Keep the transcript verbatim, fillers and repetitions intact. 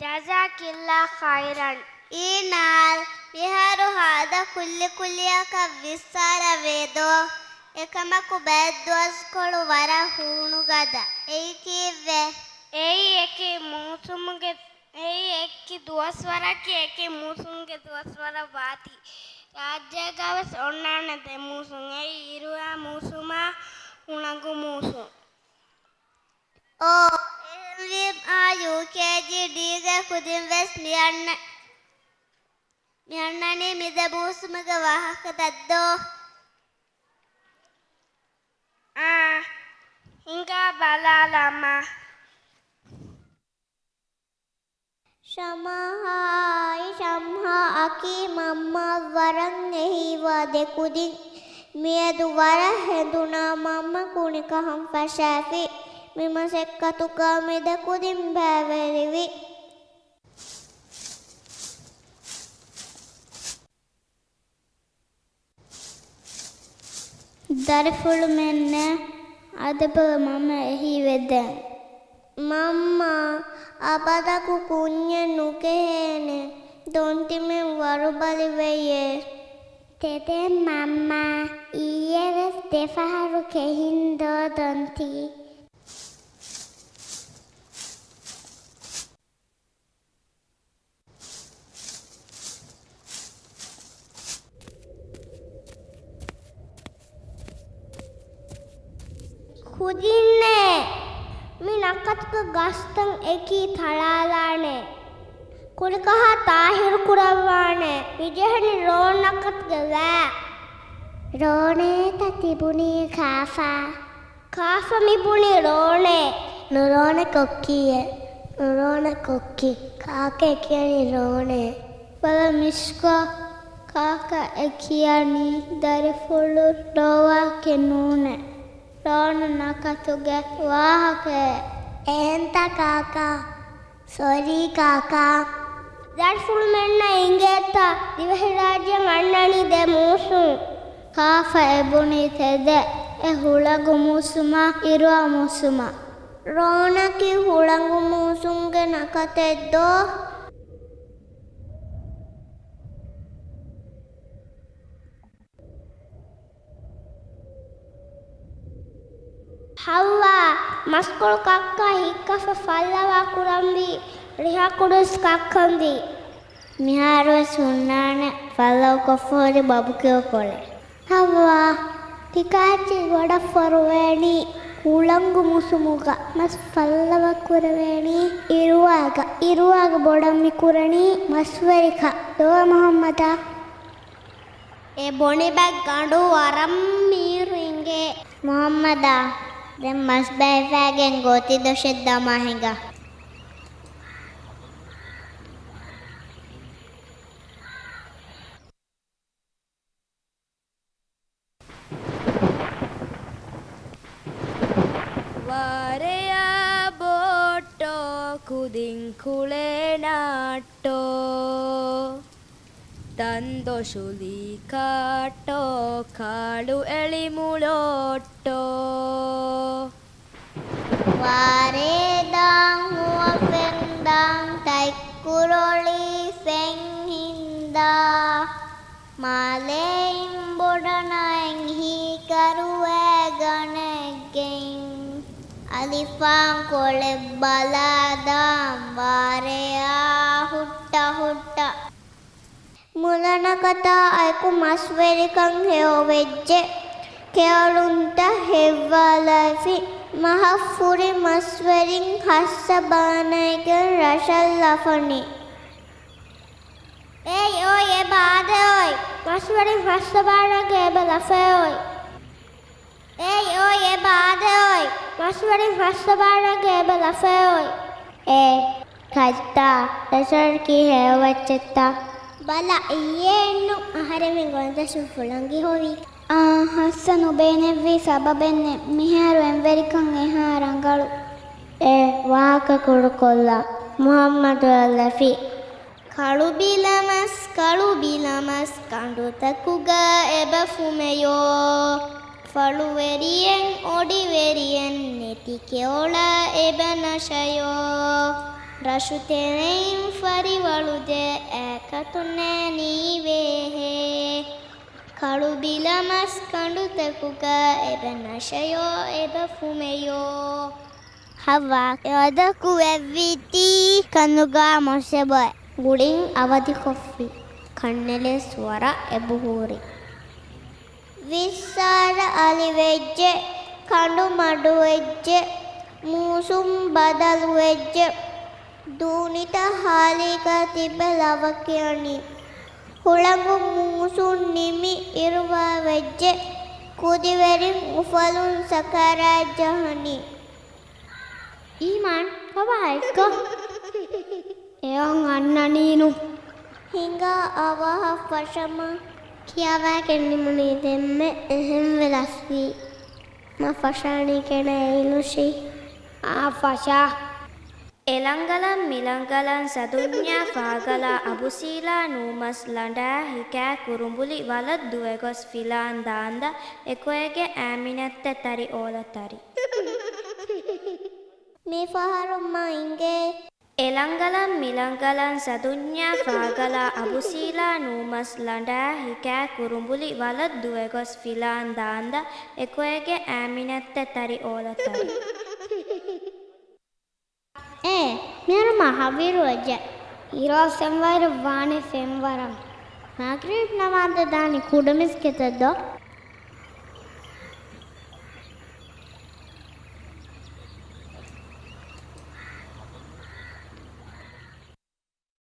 ޖަޒާކައްލާހު ޚައިރަން. އީނާލް، މިހާރު ހާދަ ކުއްލިކުއްލިއަކަށް ވިއްސާރަ ވޭދޯ. އެކަމަކު ބައެއް ދުވަސްކޮޅު ވަރަށް ހޫނުގަދަ. އެއީ ކީއްވެ؟ އެއީ އެކި މޫސުމުގެ، އެއީ އެކި ދުވަސްވަރަކީ އެކި މޫސުމުގެ ދުވަސްވަރަށް ވާތީ. ރާއްޖޭގަވެސް އޮންނާނެ ދެ މޫސުން. އެއީ އިރުއާ މޫސުމާ ހުޅަނގު މޫސުން. އޯ، އެހެންވީމާ ޔޫކޭޖީ ޑީގެ ކުދިން ވެސް މިއަންނަ-، މިއަންނަނީ މި ދެ މޫސުމުގެ ވާހަކަ ދައްދޯ؟ އާ، ހިނގާ ބަލާލަމާ. ޝަމްހާއާއި ޝަމްހާއަކީ މަންމައަށް ވަރަށް އެހީވާ ދެ ކުދިން. މިއަދު ވަރަށް ހެނދުނާ މަންމަ ކުނިކަހަން ފަށާފި. މި މަސައްކަތުގަ މި ދެ ކުދިން ބައިވެރިވި. ދަރިފުޅުމެންނޭ، އަދިބަލަ މަންމަ އެހީވެދެން. މަންމާ، އަބަދަކު ކުންޏެއް ނުކެހޭނެ. ދޮންތިމެން ވަރުބަލިވެޔޭ. ތެދެއް މަންމާ، އިއްޔެވެސް ދެފަހަރު ކެހިން ދޯ ދޮންތި. ކުދިންނޭ، މި ނަކަތުގެ ގަސްތައް އެކީ ތަޅާލާނެ. ކުރިކަހާ ތާހިރު ކުރައްވާނެ. މިޖެހެނީ ރޯން ނަކަތުގެ ވައި. ރޯނޭތަ ތިބުނީ ކާފާ؟ ކާފަ މި ބުނީ ރޯނޭ. ނުރޯނެ ކޮއްކީއޭ. ނުރޯނެ ކޮއްކި. ކާކޭ ކިޔަނީ ރޯނޭ. ބަލަ މިސްކޯ، ކާކަށް އެ ކިޔަނީ ދަރިފުޅު ރޯވާކެއް ނޫނޭ. ރޯނު ނަކަތުގެ ވާހަކައެއް. އެހެންތަ ކާކާ؟ ސޮރީ ކާކާ. ދަރިފުޅުމެންނަށް އިނގޭތަ ދިވެހިރާއްޖެއަށް އަންނަނީ ދެ މޫސުން. ކާފަ އެބުނީ ތެދެއް، އެ ހުޅަނގު މޫސުމާ އިރުއާ މޫސުމާ. ރޯނަކީ ހުޅަނގު މޫސުންގެ ނަކަތެއް ދޯ؟ ހައްވާ، މަސްކޮޅު ކައްކާ ހިއްކަފަ ފައްލަވާ ކުރަންވީ، ރިހަކުޑުސް ކައްކަންވީ. މިހާރުވެސް ހުންނާނެ ފައްލަވަކޮށްފަހުރި ބަބުކެޔޮކޮޅެއް. ހައްވާ، ތިކާއެއްޗެއް ބޮޑަށް ފޮރުވޭނީ ހުޅަނގު މޫސުމުގަ. މަސް ފައްލަވަ ކުރެވޭނީ އިރުއާގަ. އިރުއާގަ ބޮޑަށް މި ކުރަނީ މަސްވެރިކަން. ދޯ މުހައްމަދާ؟ އެ ބޮނިބައި ގަނޑު ވަރަށް މީރު އިނގޭ. މުހައްމަދާ، ދެން މަސް ބައިފައިގެން ގޯތި ދޮށެއް ދަމާ ހިނގާ. ވާރެޔާ ބޯއްޓޯ ކުދިން ކުޅޭ ނާއްޓޯ. ތަންދޮށުލީ ކާއްޓޯ ކާޅު އެޅި މުޅޯއްޓޯ. ވާރޭ ދާން ހުވަފެން ދާން ތަތްކުރޮޅީ ފެން ހިންދާ. މާލެއިން ބޮޑަނައިން ހީކަރުވޭ ގަނެއްގެއިން. އަލިފާން ކޮޅެއް ބަލާ ދާން ވާރޭއާ ހުއްޓަ ހުއްޓަ. މުލަނަކަތާ އެކު މަސްވެރިކަން ހެޔޮވެއްޖެ. ކެޔޮޅުންތައް ހެއްވާލައިފި. މަހަށް ފުރި މަސްވެރިން ހައްސަ ބާނައިގެން ރަށަށް ލަފަނީ. އޭ އޮތް އެބަ އާދޭ އޮތް. މަސްވެރިން ހައްސަ ބާނައިގެން އެބަ ލަފައޭ އޮތް. އޭ އޮތް އެބަ އާދޭ އޮތް. މަސްވެރިން ހައްސަ ބާނައިގެން އެބަ ލަފައޭ އޮތް. އޭ ކައްތާ، ރަށަށް ކީ ހެޔޮވެއްޗެއްތަ؟ ބަލަ، އިއްޔެ އެއްނު އަހަރެމެން ގޮންދަށުން ފުޅަނގި ހޮވީ. އާ، ހައްސަ ނުބޭނެއްވީ ސަބަބެއްނެއް. މިހާރު އެންވެރިކަން އެހާ ރަނގަޅު. އޭ ވާހަކަ ކުޑަކޮށްލާ. މުހައްމަދު އަލަފި. ކަޅު ބިލަމަސް، ކަޅު ބިލަމަސް ކަނޑުތަކުގަ އެބަ ފުމެޔޯ. ފަޅުވެރިއެއް އޮޑިވެރިއެއް ނެތި ކެޔޮޅަށް އެބަ ނަށަޔޯ. ރަށުތެރެއިން ފަރިވަޅު ދޭ އައިކަތުން ނޭނީ ވޭހޭ. ކަޅު ބިލަ މަސް ކަނޑުތަކުގަ އެބަ ނަށަޔޯ އެބަ ފުމެޔޯ. ހައްވާ އެވަދަކު ވެއްވީތީ ކަނުގާ މޮށެބޮއެ. ގުޅިން އަވަދިކޮށްފި ކަންނެލެސް ވަރަށް އެބަހުރި. ވިއްސާރަ އަލިވެއްޖެ، ކަނޑު މަޑުވެއްޖެ، މޫސުން ބަދަލުވެއްޖެ، ދޫނިތައް ހާލީގަ ތިބެ ލަވަ ކިޔަނީ. ހުޅަނގު މޫސުން ނިމި އިރުވާވެއްޖެ، ކުދިވެރިން އުފަލުން ސަކަރާތް ޖަހަނީ. އީމާން، ކޮބާ އެއްކޮ؟ އެއޮން އަންނަނީނު. ހިނގާ އަވަހަށް ފަށަމަ. ކިޔަވައިގެން ނިމުނީ ދެންމެ އެހެންވެ ލަސްވީ. މަ ފަށާނީ ކެނަ އެއިނުށި. އާ ފަށާ. އެލަނގަލަން މިލަނގަލަން ސަދުންޏާ ފާގަލާ އަބުސީލާ ނޫމަސް ލަނޑާ ހިކާ ކުރުނބުލި ވަލަށް ދުވެގޮސް ފިލާން ދާންދަ އެކޮއެގެ އާމިނައްތަ ތަރި އޯލަ ތަރި. މިފަހަރު މަ އިނގޭ. އެލަނގަލަން މިލަނގަލަން ސަދުންޏާ ފާގަލާ އަބުސީލާ ނޫމަސް ލަނޑާ ހިކާ ކުރުނބުލި ވަލަށް ދުވެގޮސް ފިލާން ދާންދަ އެކޮއެގެ އާމިނައްތަ ތަރި އޯލަ ތަރި. އޭ، މިހާރު މާ ހަވީރު ވެއްޖެ. އިރުއަސް ފެންވައިރު ވާނެ ފެންވަރަށް. މަޣްރިބް ނަމާދަށް ދާނީ ކުޑަ މިސްކިތަށް ދޯ؟